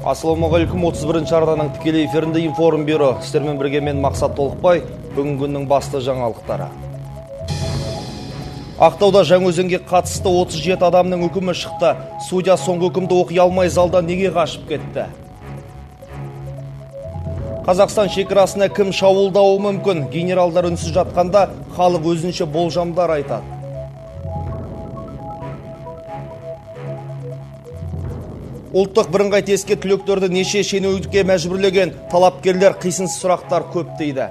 Ассалаумағалейкум, 31 арнаның тікелей эфирінде Информбюро. Сіздермен бірге мен Мақсат Толықбай. Бүгінгі күннің басты жаңалықтары. Ақтауда Жаңаөзенге қатысты 37 адамның үкімі шықты. Судья соңғы үкімді оқи алмай залдан неге қашып кетті? Қазақстан шекарасына кім шабуылдауы мүмкін? Генералдар үнсіз жатқанда халық өзінше болжамдар айтады. Ұлттық бірыңғай тестке түлектерді неше шенеунікке мәжбүрлеген? Талапкерлер қисынсыз сұрақтар көп дейді.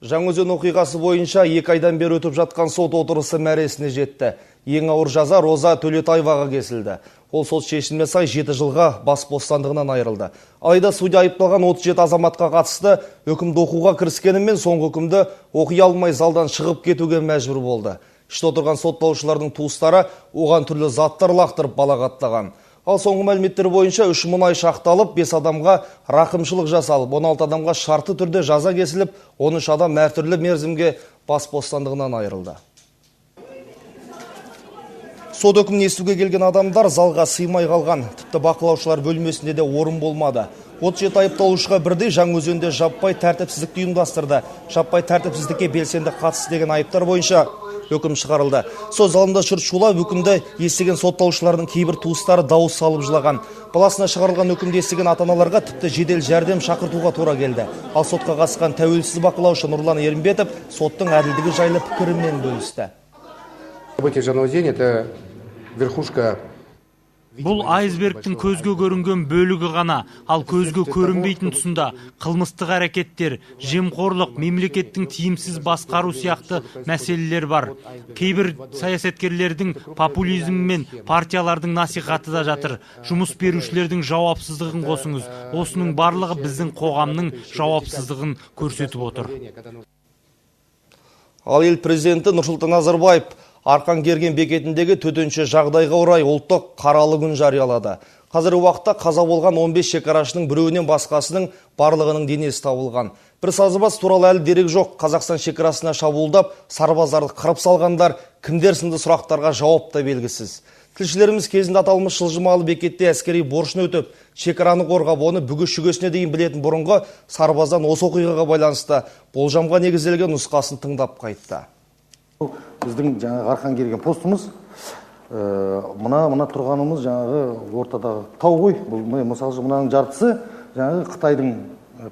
Жаңаөзен оқиғасы бойынша 2 айдан бері өтіп жатқан сот отырысы мәресіне жетті. Ең ауыр жаза Роза Төлетаеваға кесілді. Ол сот шешіміне сай 7 жылға бас бостандығынан айырылды. Алайда судья айыпталған 37 азаматқа қатысты үкімді оқуға кіріскенімен соңғы үкімді оқи алмай залдан шығып кетуге мәжбүр болды. Іште отырған сотталушылардың туыстары оған түрлі заттар лақтырып балағаттаған. Ал соңғы мәліметтер бойынша 3 мұнай шақталып, 5 адамға рақымшылық жасалып, 16 адамға шартты түрде жаза кесіліп, 13 адам әртүрлі мерзімге бас бостандығынан айырылды. Сот үкімін естуге келген адамдар залға сыймай қалған. Тіпті бақылаушылар бөлмесінде де орын болмады. 37 айыпталушыға бірдей Жаңаөзенде жаппай тәртіпсіздікті ұйымдастырды. Жаппай тәртіпсіздікке белсенді қатысты деген айыптар бойынша үкім шығарылды. Сот залында жұрт шулап, үкімді естіген сотталушылардың кейбір туыстары дауыс салып жылаған. Баласына шығарылған үкімді естіген ата-аналарға тіпті жедел жәрдем шақыртуға тура келді. Ал сотқа қатысқан тәуелсіз бақылаушы Нұрлан Ерімбетов соттың әділдігі жайлы пікірімен бөлісті. События в Жанаозене — это верхушка. Бұл айсбергтің көзге көрінген бөлігі ғана, ал көзге көрінбейтін тұсында қылмыстық әрекеттер, жемқорлық, мемлекеттің тиімсіз басқару сияқты мәселелер бар. Кейбір саясаткерлердің популизмі мен партиялардың насихаты да жатыр. Жұмыс берушілердің жауапсыздығын қосыңыз. Осының барлығы біздің қоғамның жауапсыздығын көрсетіп отыр. Ал ел президенті Нұрсұлтан Назарбаев Арқан Керген бекетіндегі төтенше жағдайға орай ұлттық қаралы күн жариялады. Қазіргі уақытта қаза болған 15 шекарашының біреуінен басқасының барлығының денесі табылған. Бір сарбаз туралы әлі дерек жоқ. Қазақстан шекарасына шабуылдап, сарбаздарды қырып салғандар кімдер сынды сұрақтарға жауап та белгісіз. Тілшілеріміз кезінде аталмыш жылжымалы бекетте әскери борышын өтіп, шекараны қорғап, оны бүге-шүгесіне дейін білетін бұрынғы сарбаздан осы оқиғаға байланысты болжамға негізделген нұсқасын тыңдап қайтты. Біздің жаңағы Арқан Керген постымыз, мына тұрғанымыз жаңағы ортадағы тау ғой. Бұл мысалы үшін мынаның жартысы жаңағы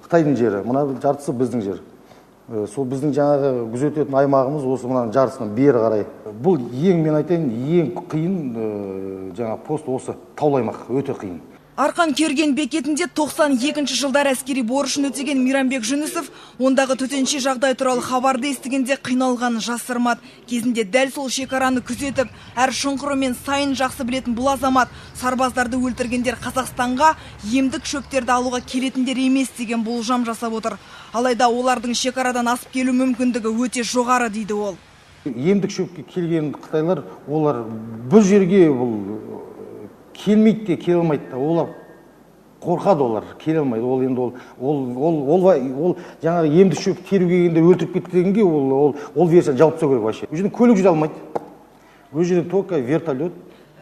Қытайдың жері, мына жартысы біздің жер. Сол біздің жаңағы күзететін аймағымыз осы мынаның жартысынан бері қарай. Бұл ең, мен айтайын, ең қиын жаңағы пост осы таулы аймақ, өте қиын. Арқан Керген бекетінде 92 жылдар әскери борышын өтеген Мейрамбек Жүнісов ондағы төтенше жағдай туралы хабарды естігенде қиналғанын жасырмады. Кезінде дәл сол шекараны күзетіп, әр шұңқыры мен сайын жақсы білетін бұл азамат сарбаздарды өлтіргендер Қазақстанға емдік шөптерді алуға келетіндер емес деген болжам жасап отыр. Алайда олардың шекарадан асып келу мүмкіндігі өте жоғары дейді ол. Емдік шөпке келген қытайлар, олар бұл жерге бұл келмейді де, келе алмайды да. Олар қорқады, олар келе алмайды. Ол енді ол жаңағы емдік шөп теруге келгенде өлтіріп кетті дегенге ол версияны жауып тастау керек вообще. Ол жерден көлік жүре алмайды. Ол жерден только вертолет.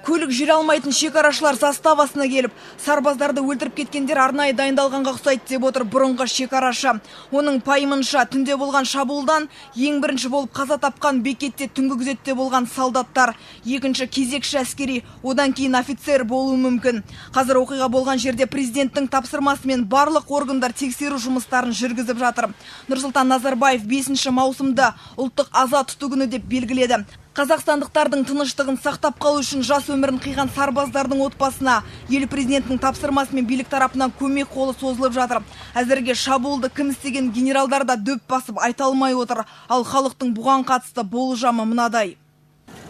Көлік жүре алмайтын шекарашылар заставасына келіп, сарбаздарды өлтіріп кеткендер арнайы дайындалғанға ұқсайды деп отыр бұрынғы шекарашы. Оның пайымынша, түнде болған шабуылдан ең бірінші болып қаза тапқан бекетте түнгі күзетте болған солдаттар, екінші кезекші әскери, одан кейін офицер болуы мүмкін. Қазір оқиға болған жерде президенттің тапсырмасымен барлық органдар тексеру жұмыстарын жүргізіп жатыр. Нұрсұлтан Назарбаев 5 маусымды ұлттық аза тұту күні деп белгіледі. Қазақстандықтардың тыныштығын сақтап қалу үшін жас өмірін қиған сарбаздардың отбасына ел президентінің тапсырмасымен билік тарапынан көмек қолы созылып жатыр. Әзірге шабуылды кім істеген генералдар да дөп басып айта алмай отыр. Ал халықтың бұған қатысты болжамы мынадай.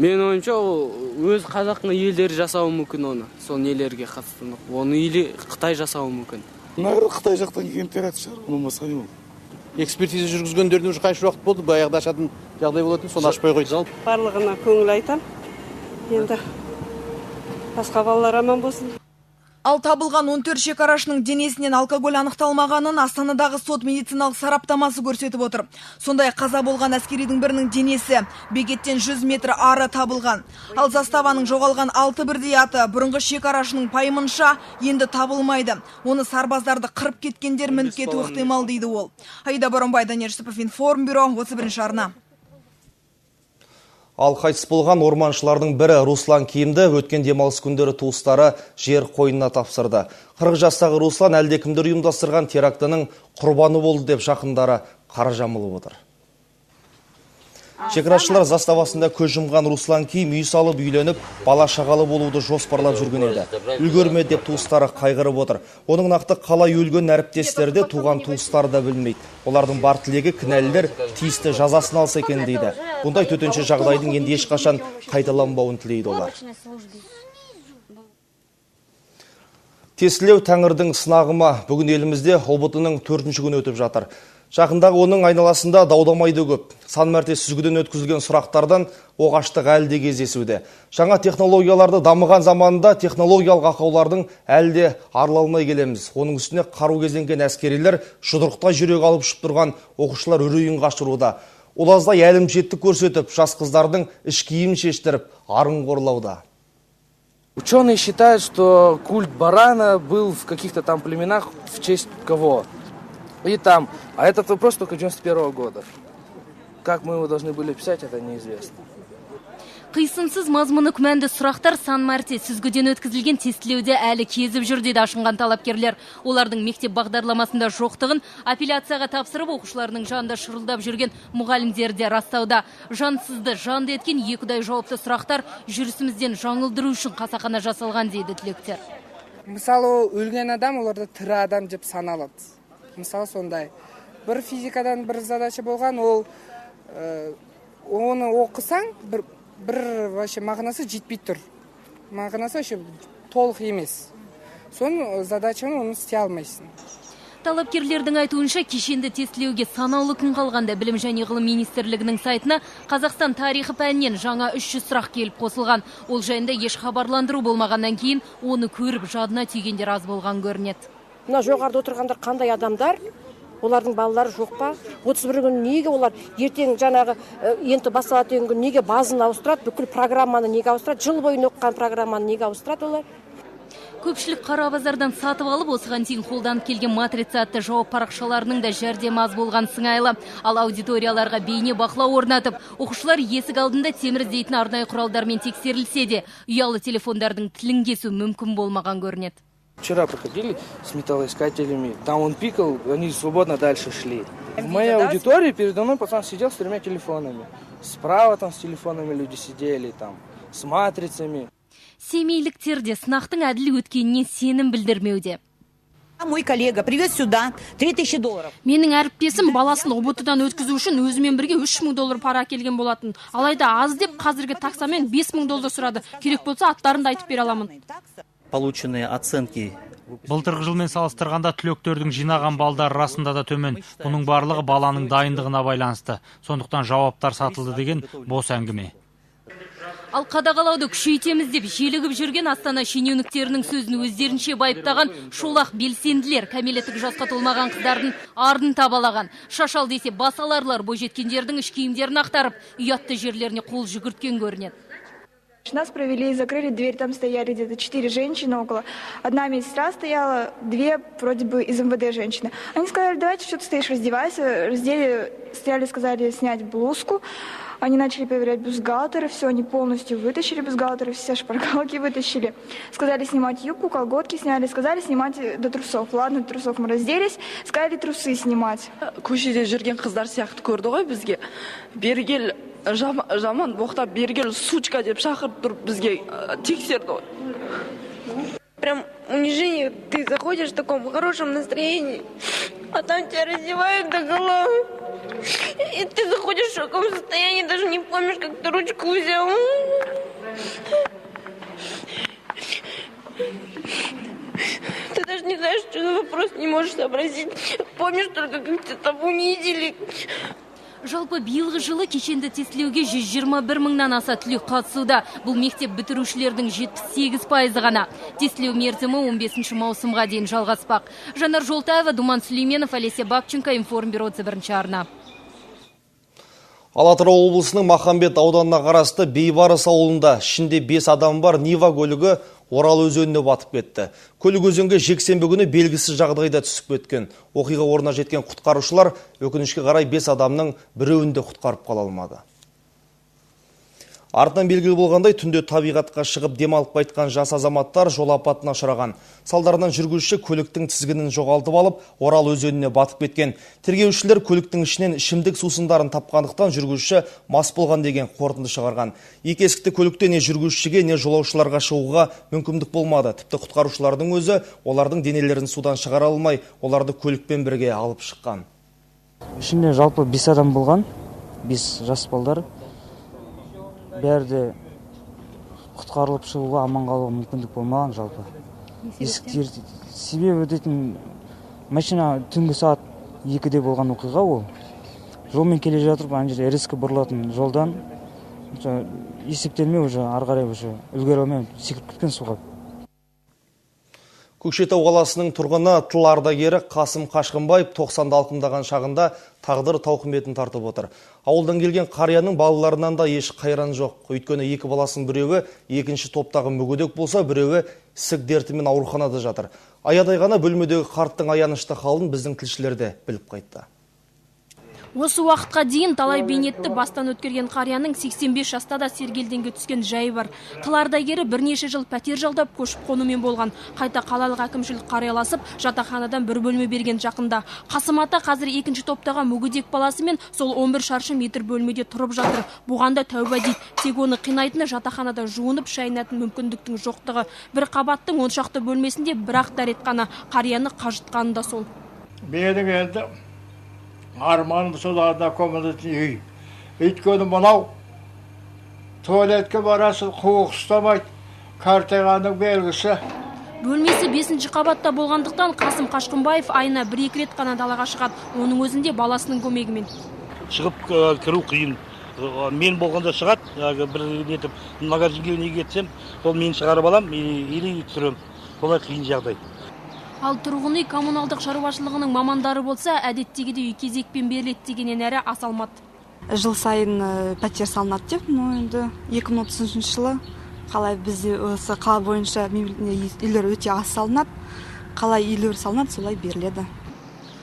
Менің ойымша, ол өз қазақтың елдері жасауы мүмкін оны. Сол нелерге қатысты. Оны или Қытай жасауы мүмкін. Мына Қытай жақтан келген теракт шығар, оның басқа не болды? Экспертиза жүргізгендердің уже қанша уақыт болды, баяғыда ашатын жағдай болатын, соны ашпай қойды. Барлығына көңіл айтам. Енді басқа балалар аман болсын. Ал табылған 14 шекарашының денесінен алкоголь анықталмағанын Астанадағы сот медициналық сараптамасы көрсетіп отыр. Сондай қаза болған әскеридің бірінің денесі бекеттен 100 метр ары табылған. Ал заставаның жоғалған 6 бірдей аты бұрынғы шекарашының пайымынша енді табылмайды. Оны сарбаздарды қырып кеткендер мініп кетуі ықтимал дейді ол. Аида Боранбай, Данияр Жүсіпов, Информбюро, 31 арна. Ал қайтыс болған орманшылардың бірі Руслан Киімді өткен демалыс күндері туыстары жер қойнына тапсырды. 40 жастағы Руслан әлдекімдер ұйымдастырған терактының құрбаны болды деп жақындары қара жамылып отыр. Шекарашылар заставасында көз жұмған Руслан Киім үй салып, үйленіп, бала шағалы болуды жоспарлап жүрген еді. Үлгермеді деп туыстары қайғырып отыр. Оның нақты қалай өлгенін әріптестері де, туған туыстары да білмейді. Олардың бар тілегі кінәлілер тиісті жазасын алса екен дейді. Бұндай төтенше жағдайдың енді ешқашан қайталанбауын тілейді олар. Тестілеу тәңірдің сынағы ма? Бүгін елімізде ҰБТ-ның 4-ші күні өтіп жатыр. Жақындағы оның айналасында даудамайды көп. Сан мәрте сүзгіден өткізілген сұрақтардан оғаштық әлі де кездесуде. Жаңа технологияларды дамыған заманында технологиялық ақаулардың әлі де арыла алмай келеміз. Оның үстіне қару кезенген әскерилер жұдырықтай жүрек алып ұшып тұрған оқушылар үрейін қашыруда. Олаздай әлімжеттік көрсетіп, жас қыздардың іш киімін шештіріп, арын қорлауда. Ученые считают, что культ барана был в каких-то там племенах в честь кого? И там, а этот вопрос только 91-го года. Как мы его должны были писать, это неизвестно. Қисынсыз мазмұны күмәнді сұрақтар сан мәрте сүзгіден өткізілген тестілеуде әлі кезіп жүр дейді ашынған талапкерлер. Олардың мектеп бағдарламасында жоқтығын апелляцияға тапсырып, оқушыларының жанында шырылдап жүрген мұғалімдер де растауда. Жансызды жанды еткен екіұдай жауапты сұрақтар жүрісімізден жаңылдыру үшін қасақана жасалған дейді түлектер. Мысалы, өлген адам оларда тірі адам деп саналады. Мысалы, сондай. Бір физикадан бір задача болған, ол оны оқысаң, бір вообще мағынасы жетпей тұр. Мағынасы вообще толық емес. Соның задачаны оны істей алмайсың. Талапкерлердің айтуынша, кешенді тестілеуге санаулы күн қалғанда Білім және ғылым министрлігінің сайтына Қазақстан тарихы пәнінен жаңа 300 сұрақ келіп қосылған. Ол жайында еш хабарландыру болмағаннан кейін оны көріп жадына түйгендер аз болған көрінеді. Мына жоғарыда отырғандар қандай адамдар? Олардың балалары жоқ па? 31 күн неге олар ертең жаңағы енді басталады деген күн неге базаны ауыстырады, бүкіл программаны неге ауыстырады, жыл бойы оқыған программаны неге ауыстырады олар? Көпшілік қара базардан сатып алып, осыған дейін қолданып келген матрица атты жауап парақшаларының да жәрдемі аз болған сыңайлы. Ал аудиторияларға бейне бақылау орнатып, оқушылар есік алдында темір іздейтін арнайы құралдармен тексерілсе де, ұялы телефондардың тілін кесу мүмкін болмаған көрінеді. Вчера проходили с металлоискателями, там он пикал, они свободно дальше шли. В моей аудитории передо мной пацан сидел с 3 телефонами. Справа там с телефонами люди сидели, там, с матрицами. Семейліктер де сынақтың әділ өткеніне сенім білдірмеуде. Мой коллега привез сюда $3000. Менің әріптесім баласын ҰБТ-дан өткізу үшін өзімен бірге $3000 пара әкелген болатын. Алайда аз деп қазіргі таксамен $5000 сұрады. Керек болса аттарын да айтып бере аламын. Полученные оценки. Былтырғы жылмен салыстырғанда түлектердің жинаған балдары расында да төмен. Бұның барлығы баланың дайындығына байланысты. Сондықтан жауаптар сатылды деген бос әңгіме. Ал қадағалауды күшейтеміз деп желігіп жүрген Астана шенеуніктерінің сөзін өздерінше байыптаған шолақ белсенділер кәмелеттік жасқа толмаған қыздардың арын табалаған. Шашал десе бас аларлар бойжеткендердің іш киімдерін ақтарып, ұятты жерлеріне қол жүгірткен көрінеді. Нас провели и закрыли дверь, там стояли где-то 4 женщины около. Одна медсестра стояла, 2 вроде бы из МВД женщины. Они сказали, давайте, что ты стоишь, раздевайся. Раздели, стояли, сказали снять блузку. Они начали проверять бюстгальтеры, все, они полностью вытащили бюстгальтеры, все шпаргалки вытащили. Сказали снимать юбку, колготки сняли, сказали снимать до трусов. Ладно, до трусов мы разделись, сказали трусы снимать. Көшеде жүрген қыздар сияқты көрді ғой бізге. Бері кел, жаман боқтап, бері кел, сучка деп шақырып тұрып бізге тексерді ғой. Прям унижение, ты заходишь в таком хорошем настроении, а там тебя раздевают до головы. И ты заходишь в шоковом состоянии, даже не помнишь, как ты ручку взял. Ты даже не знаешь, что за вопрос, не можешь сообразить. Помнишь только, как тебя там унизили. Жалпы биылғы жылы кешенді тестілеуге 121 мыңнан аса түлек қатысуда. Бұл мектеп бітірушілердің 78% ғана. Тестілеу мерзімі 15 маусымға дейін жалғаспақ. Жанар Жолтаева, Думан Сүлейменов, Олеся Бабченко, Информбюро, 1 арна. Ал Атырау облысының Махамбет ауданына қарасты Бейбарыс ауылында ішінде 5 адам бар Нива көлігі Орал өзеніне батып кетті. Көлік өзенге жексенбі күні белгісіз жағдайда түсіп кеткен. Оқиға орнына жеткен құтқарушылар өкінішке қарай 5 адамның біреуін де құтқарып қала алмады. Артынан белгілі болғандай, түнде табиғатқа шығып демалып қайтқан жас азаматтар жол апатына ұшыраған. Салдарынан жүргізуші көліктің тізгінін жоғалтып алып, Орал өзеніне батып кеткен. Тергеушілер көліктің ішінен ішімдік сусындарын тапқандықтан жүргізуші мас болған деген қорытынды шығарған. Екі есікті көлікте не жүргізушіге, не жолаушыларға шығуға мүмкіндік болмады. Тіпті құтқарушылардың өзі олардың денелерін судан шығара алмай, оларды көлікпен бірге алып шыққан. Ішінде жалпы 5 адам болған, 5 жас балдар. Бәрі де құтқарылып шығуға, аман қалуға мүмкіндік болмаған жалпы. Есіктер себебі дейтін, машина түнгі сағат 2-де болған оқиға ол. Жолмен келе жатып, ана жерде резко бұрылатын жолдан есептелмей уже ары қарай уже үлгере алмай секіріп кеткен суға. Көкшетау қаласының тұрғыны тыл ардагері Қасым Қашқынбаев 90-ды алқымдаған шағында тағдыр тауқыметін тартып отыр. Ауылдан келген қарияның балаларынан да еш қайран жоқ. Өйткені екі баласының біреуі екінші топтағы мүгедек болса, біреуі ісік дертімен ауруханада жатыр. Аядай ғана бөлмедегі қарттың аянышты халын біздің тілшілер де біліп қайтты. Осы уақытқа дейін талай бейнетті бастан өткерген қарияның 85 жаста да сергелдеңге түскен жайы бар. Тыл ардагері бірнеше жыл пәтер жалдап көшіп қонумен болған. Қайта қалалық әкімшілік қарияласып, жатақханадан бір бөлме берген жақында. Қасым ата қазір екінші топтағы мүгедек баласымен сол 11 шаршы метр бөлмеде тұрып жатыр. Бұған да тәуба дейді. Тек оны қинайтыны жатақханада жуынып шайынатын мүмкіндіктің жоқтығы. Бір қабаттың 10 шақты бөлмесінде бір-ақ дәретхана. Қарияны қажытқаны да сол. Менің енді арманым сол однокомнатный үй. Өйткені мынау туалетке барасың, қуық ұстамайды, қартайғанның белгісі. Бөлмесі 5-ші қабатта болғандықтан Қасым Қашқынбаев айына 1-2 рет қана далаға шығады. Оның өзінде баласының көмегімен. Шығып кіру қиын. Мен болғанда шығады, бір нетіп магазинге неге кетсем, сол мен шығарып алам, или түсірем. Солай қиын жағдай. Ал тұрғын үй коммуналдық шаруашылығының мамандары болса, әдеттегідей үй кезекпен беріледі дегеннен әрі аса алмады. Жыл сайын пәтер салынады деп, но енді 2030 жылы қалай бізде осы қала бойынша үйлер өте аз салынады, қалай үйлер салынады, солай беріледі.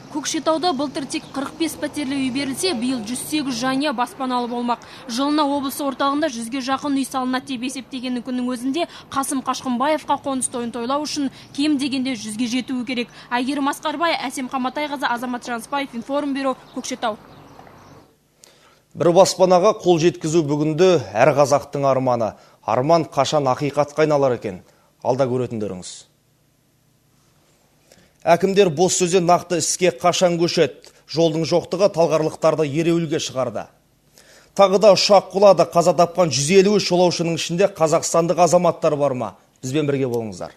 Көкшетауда былтыр тек 45 пәтерлі үй берілсе, биыл 108 жанұя баспаналы болмақ. Жылына облыс орталығында 100-ге жақын үй салынады деп есептеген күннің өзінде Қасым Қашқынбаевқа қоныс тойын тойлау үшін кем дегенде 100-ге жетуі керек. Әйгерім Асқарбай, Әсем Қаматайқызы, Азамат Жанспаев, Информбюро, Көкшетау. Бір баспанаға қол жеткізу бүгінде әр қазақтың арманы. Арман қашан ақиқатқа айналар екен? Алда көретіндеріңіз. Әкімдер бос сөзден нақты іске қашан көшеді? Жолдың жоқтығы талғарлықтарды ереуілге шығарды. Тағы да ұшақ құлады. Қаза тапқан 153 жолаушының ішінде қазақстандық азаматтар бар ма? Бізбен бірге болыңыздар.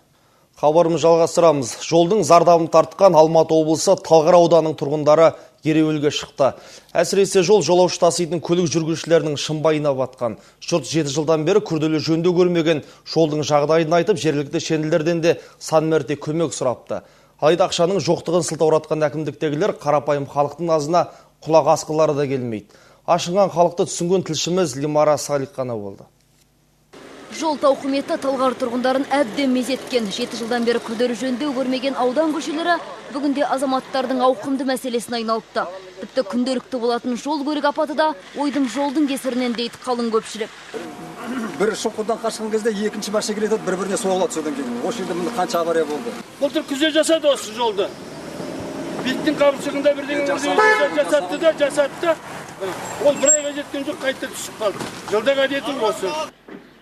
Хабарымызды жалғастырамыз. Жолдың зардабын тартқан Алматы облысы Талғар ауданының тұрғындары ереуілге шықты. Әсіресе жол жолаушы таситын көлік жүргізушілерінің шымбайына батқан. Жұрт 7 жылдан бері күрделі жөндеу көрмеген жолдың жағдайын айтып, жергілікті шенділерден де сан мәрте көмек сұрапты. Алайда ақшаның жоқтығын сылтауратқан әкімдіктегілер қарапайым халықтың назына құлақ асқылары да келмейді. Ашынған халықты түсінген тілшіміз Лимара Салиқана болды. Жол тауқыметі Талғар тұрғындарын әбден мезеткен. 7 жылдан бері күрделі жөндеу көрмеген аудан көшелері бүгінде азаматтардың ауқымды мәселесіне айналыпты. Тіпті күнделікті болатын жол көлік апаты да ойдым жолдың кесірінен дейді қалың көпшілік. Бір шұңқырдан қашқан кезде екінші машина келеді, бір-біріне соғылады содан кейін. Осы жерде міне қанша авария болды. Былтыр күзде жасады осы жолды. Беттің қабыршығында бірдеңе жасатты да, жасатты. Ол бір айға жеткен жоқ, қайта түсіп қалды. Жылдың әдеті осы.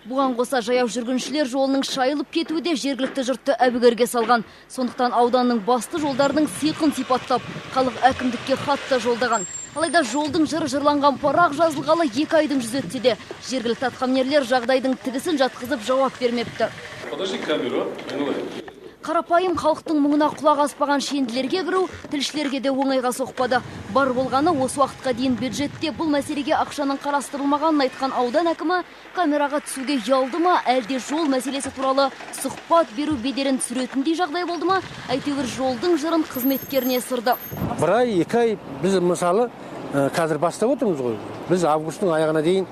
Бұған қоса жаяу жүргіншілер жолының шайылып кетуі де жергілікті жұртты әбігерге салған. Сондықтан ауданның басты жолдарының сиқын сипаттап, халық әкімдікке хат та жолдаған. Алайда жолдың жыры жырланған парақ жазылғалы 2 айдың жүзі өтсе де, жергілікті атқамінерлер жағдайдың тігісін жатқызып жауап бермепті. Подожди камеру, айналайын. Қарапайым халықтың мұңына құлақ аспаған шенділерге кіру тілшілерге де оңайға соқпады. Бар болғаны осы уақытқа дейін бюджетте бұл мәселеге ақшаның қарастырылмағанын айтқан аудан әкімі камераға түсуге ұялды ма, әлде жол мәселесі туралы сұхбат беру бедерін түсіретіндей жағдай болды ма, әйтеуір жолдың жырын қызметкеріне сырды. Бір ай, 2 ай біз мысалы қазір бастап отырмыз ғой. Біз августтың аяғына дейін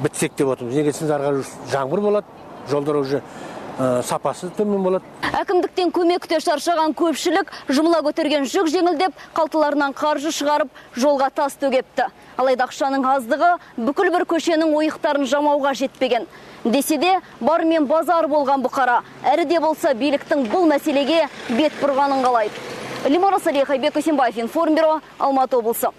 бітсек деп отырмыз. Неге десеңіз, ары қарай жаңбыр болады, жолдар уже сапасы төмен болады. Әкімдіктен көмек күте шаршаған көпшілік жұмыла көтерген жүк жеңілдеп, қалталарынан қаржы шығарып, жолға тас төгепті. Алайда ақшаның аздығы бүкіл бір көшенің ойықтарын жамауға жетпеген. Десе де, бармен базар болған бұқара, әрі де болса биліктің бұл мәселеге бет бұрғанын қалайды. Лимара Салиха, Айбек Өсенбаев, Информбюро, Алматы облысы.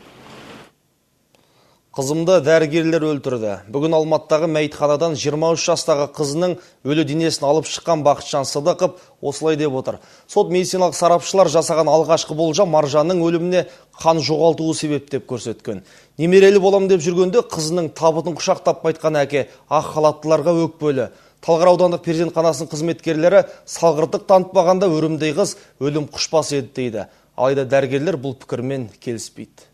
Қызымды дәрігерлер өлтірді. Бүгін Алматыдағы мәйітханадан 23 жастағы қызының өлі денесін алып шыққан Бақытжан Сыдықов осылай деп отыр. Сот медициналық сарапшылар жасаған алғашқы болжам Маржанның өліміне қан жоғалтуы себеп деп көрсеткен. Немерелі болам деп жүргенде қызының табытын құшақтап қайтқан әке ақ халаттыларға өкпелі. Талғар аудандық перзентханасының қызметкерлері салғырттық танытпағанда өрімдей қыз өлім құшпас еді дейді. Алайда дәрігерлер бұл пікірмен келіспейді.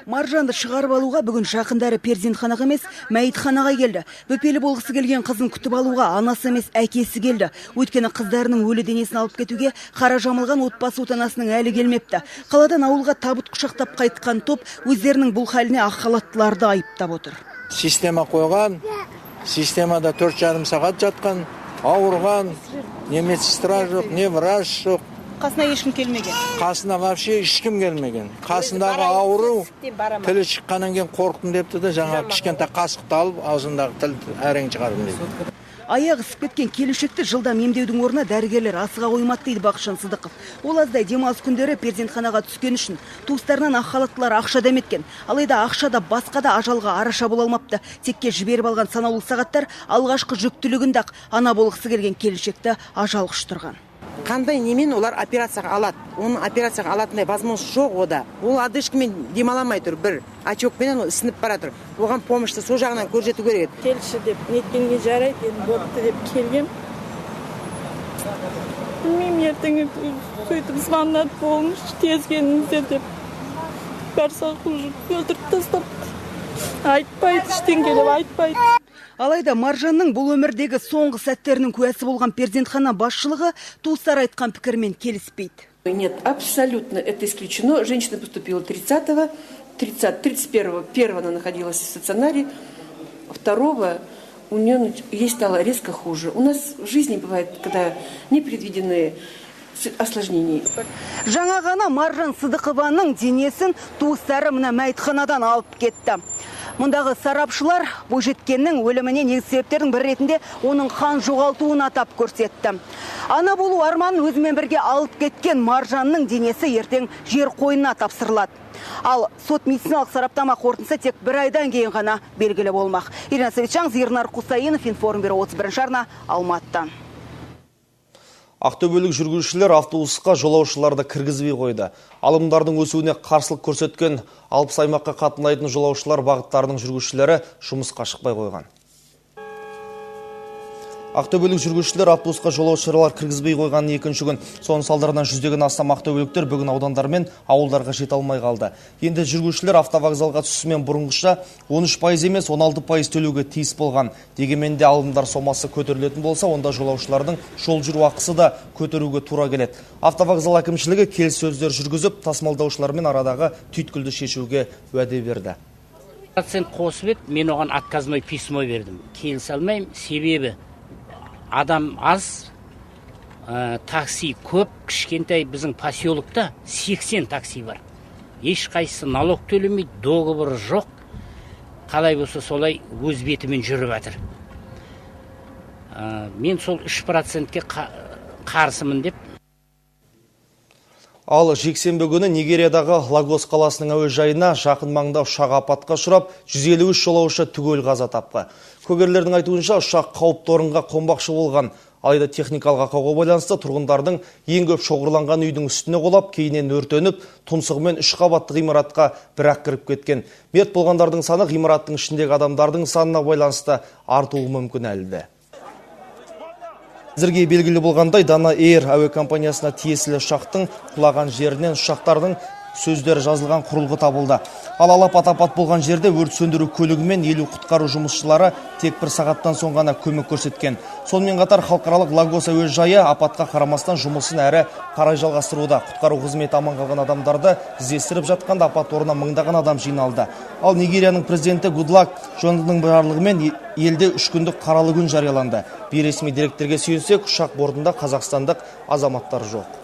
Маржанды шығарып алуға бүгін жақындары перзентханаға емес, мәйітханаға келді. Бөпелі болғысы келген қызын күтіп алуға анасы емес, әкесі келді. Өйткені қыздарының өлі денесін алып кетуге қара жамылған отбасы отанасының әлі келмепті. Қаладан ауылға табыт құшақтап қайтқан топ өздерінің бұл халіне ақ халаттыларды айыптап отыр. Система қойған, системада 4,5 сағат жатқан, ауырған, не медсестра жоқ, не врач жоқ. Қасына ешкім келмеген. Қасына вообще ешкім келмеген. Қасындағы ауру тілі шыққаннан кейін қорықтым депті де, жаңа кішкентай қасықты алып, аузындағы тілді әрең шығардым дейді. Аяғы ісіп кеткен келіншекті жылдам емдеудің орнына дәрігерлер асыға қоймады дейді Бақытжан Сыдықов. Ол аздай демалыс күндері перзентханаға түскен үшін туыстарынан ақ халаттылар ақша дәметкен. Алайда ақша да басқа да ажалға араша бола алмапты. Текке жіберіп алған санаулы сағаттар алғашқы жүктілігінде-ақ ана болғысы келген келіншекті ажал құштырған. Қандай немен олар операцияға алады? Оның операцияға алатындай возможность жоқ ода. Ол одышкамен демаламай тұр, бір отекпенен ол ісініп бара тұр. Оған помощьты сол жағынан көрсету керек еді. Келші деп неткенге жарайды, енді бопты деп келгем. Білмеймін, ертең сөйтіп звондады, болыңызшы, тез келіңіздер деп. Барсақ уже өлтіріп тастапты. Айтпайды, ештеңе деп айтпайды. Алайда Маржанның бұл өмірдегі соңғы сәттерінің куәсі болған перзентхана басшылығы туыстары айтқан пікірмен келіспейді. Нет, абсолютно это исключено. Женщина поступила 30-го, 31-го, 1-го она находилась в стационаре, 2-го у нее, ей стало резко хуже. У нас в жизни бывает, когда непредвиденные осложнений. Жаңа ғана Маржан Сыдықованың денесін туыстары мына мәйітханадан алып кетті. Мұндағы сарапшылар бойжеткеннің өліміне негізгі себептердің бірі ретінде оның қан жоғалтуын атап көрсетті. Ана болу арманын өзімен бірге алып кеткен Маржанның денесі ертең жер қойнына тапсырылады. Ал сот медициналық сараптама қорытындысы тек бір айдан кейін ғана белгілі болмақ. Ирина Савичан, Ернар Құсайынов, Информбюро 31 арна, Алматыдан. Ақтөбелік жүргізушілер автобусқа жолаушыларды кіргізбей қойды. Алымдардың өсуіне қарсылық көрсеткен 60 аймаққа қатынайтын жолаушылар бағыттарының жүргізушілері жұмысқа шықпай қойған. Ақтөбелік жүргізушілер автобусқа жолаушылар кіргізбей қойған екінші күн. Соның салдарынан жүздеген астам ақтөбеліктер бүгін аудандар мен ауылдарға жете алмай қалды. Енді жүргізушілер автовокзалға түсісімен бұрынғыша 13% емес 16% төлеуге тиіс болған. Дегенмен де алымдар сомасы көтерілетін болса, онда жолаушылардың жол жүру ақысы да көтеруге тура келеді. Автовокзал әкімшілігі келіссөздер жүргізіп, тасымалдаушылармен арадағы түйткілді шешуге уәде берді. Процент қосып еді, мен оған отказной письмо бердім. Келісе алмаймын, себебі адам аз, такси көп. Кішкентай біздің поселокта 80 такси бар. Ешқайсысы налог төлемейді, договор жоқ. Қалай болса солай өз бетімен жүріп жатыр. Мен сол 3%-ке қарсымын деп. Ал жексенбі күні Нигериядағы Лагос қаласының әуежайына жақын маңда ұшақ апатқа ұшырап, 153 жолаушы түгел қаза тапты. Куәгерлердің айтуынша, ұшақ қауіпті орынға қонбақшы болған. Алайда техникалық ақауға байланысты тұрғындардың ең көп шоғырланған үйдің үстіне құлап, кейіннен өртеніп, тұмсығымен 3 қабатты ғимаратқа бірақ кіріп кеткен. Мерт болғандардың саны ғимараттың ішіндегі адамдардың санына байланысты артуы мүмкін әлі де. Әзірге белгілі болғандай, Дана Эйр әуе компаниясына тиесілі ұшақтың құлаған жерінен ұшақтардың сөздері жазылған құрылғы табылды. Ал алапат апат болған жерде өрт сөндіру көлігі мен 50 құтқару жұмысшылары тек бір сағаттан соң ғана көмек көрсеткен. Сонымен қатар халықаралық Лагос әуежайы апатқа қарамастан жұмысын әрі қарай жалғастыруда. Құтқару қызметі аман қалған адамдарды іздестіріп жатқанда апат орнына мыңдаған адам жиналды. Ал Нигерияның президенті Гудлак Джонатанның жарлығымен елде 3 күндік қаралы күн жарияланды. Бейресми деректерге сүйенсек, ұшақ бортында қазақстандық азаматтар жоқ.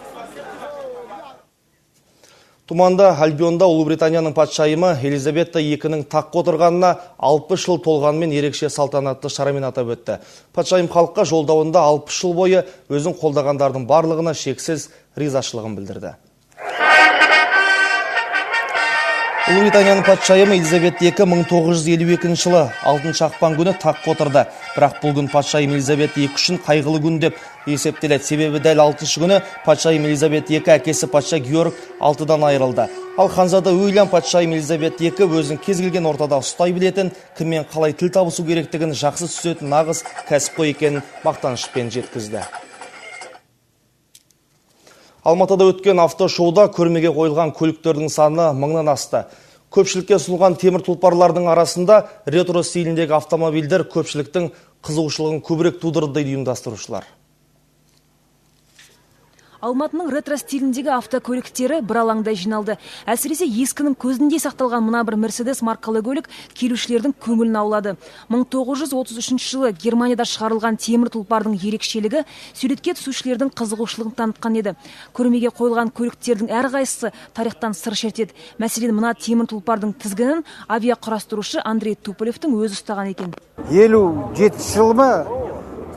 Тұманды Альбионда Ұлыбританияның патшайымы Елизавета II-нің таққа отырғанына 60 жыл толғанымен ерекше салтанатты шарамен атап өтті. Патшайым халыққа жолдауында 60 жыл бойы өзін қолдағандардың барлығына шексіз ризашылығын білдірді. Ұлыбританияның патшайымы Елизавета II 1952 жылы 6 ақпан күні таққа отырды. Бірақ бұл күн патшайым Елизавета II үшін қайғылы күн деп есептеледі. Себебі дәл 6 күні патшайым Елизавета II әкесі патша Георг VI-дан айырылды. Ал ханзада Уильям патшайым Елизавета II өзін кез келген ортада ұстай білетін, кіммен қалай тіл табысу керектігін жақсы түсінетін нағыз кәсіпқой екенін мақтанышпен жеткізді. Алматыда өткен автошоуда көрмеге қойылған көліктердің саны мыңнан асты. Көпшілікке ұсынылған темір тұлпарлардың арасында ретро стиліндегі автомобильдер көпшіліктің қызығушылығын көбірек тудырды дейді ұйымдастырушылар. Алматының ретро стиліндегі автокөліктері бір алаңда жиналды. Әсіресе ескінің көзіндей сақталған мына бір Мерседес маркалы көлік келушілердің көңілін аулады. 1933 жылы Германияда шығарылған темір тұлпардың ерекшелігі суретке түсушілердің қызығушылығын танытқан еді. Көрмеге қойылған көліктердің әрқайсысы тарихтан сыр шертеді. Мәселен, мына темір тұлпардың тізгінін авиақұрастырушы Андрей Туполевтің өзі ұстаған екен. 57 жылы ма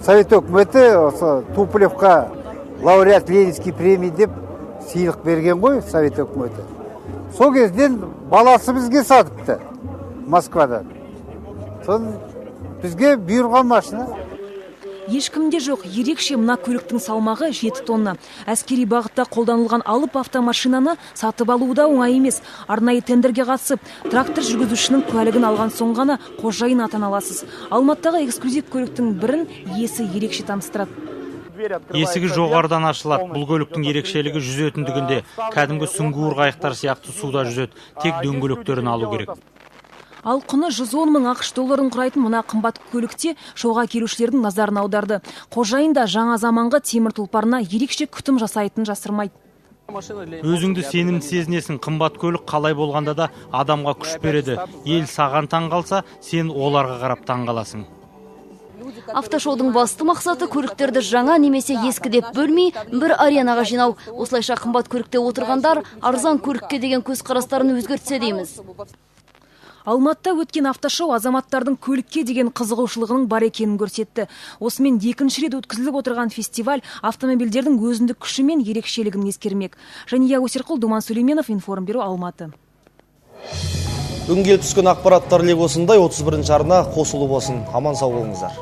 Совет өкіметі осы Туполевқа лауреат Ленинский премии деп сыйлық берген ғой Совет өкіметі. Сол кезден баласы бізге сатыпты Москвадан. Соны бізге бұйырған машина. Ешкімде жоқ, ерекше мына көліктің салмағы 7 тонна. Әскери бағытта қолданылған алып автомашинаны сатып алу да оңай емес. Арнайы тендерге қатысып, трактор жүргізушінің куәлігін алған соң ғана қожайын атана аласыз. Алматыдағы эксклюзив көліктің бірін иесі ерекше таныстырады. Есігі жоғарыдан ашылады. Бұл көліктің ерекшелігі жүзетіндігінде. Кәдімгі сүңгуір қайықтар сияқты суда жүзеді. Тек дөңгелектерін алу керек. Ал құны 110 мың ақш долларын құрайтын мына қымбат көлікте шоуға келушілердің назарын аударды. Қожайын да жаңа заманғы темір тұлпарына ерекше күтім жасайтынын жасырмайды. Өзіңді сенімді сезінесің. Қымбат көлік қалай болғанда да адамға күш береді. Ел саған таң қалса, сен оларға қарап таң қаласың. Автошоудың басты мақсаты көліктерді жаңа немесе ескі деп бөлмей, бір аренаға жинау. Осылайша қымбат көлікте отырғандар арзан көлікке деген көзқарастарын өзгертсе дейміз. Алматыда өткен автошоу азаматтардың көлікке деген қызығушылығының бар екенін көрсетті. Осымен екінші рет өткізіліп отырған фестиваль автомобильдердің өзіндік күші мен ерекшелігін ескермек. Жания Өсерқұл, Думан Сүлейменов, Информбюро, Алматы. Бүгін келіп түскен ақпараттар легі осындай. 31 арна қосулы болсын. Аман сау болыңыздар.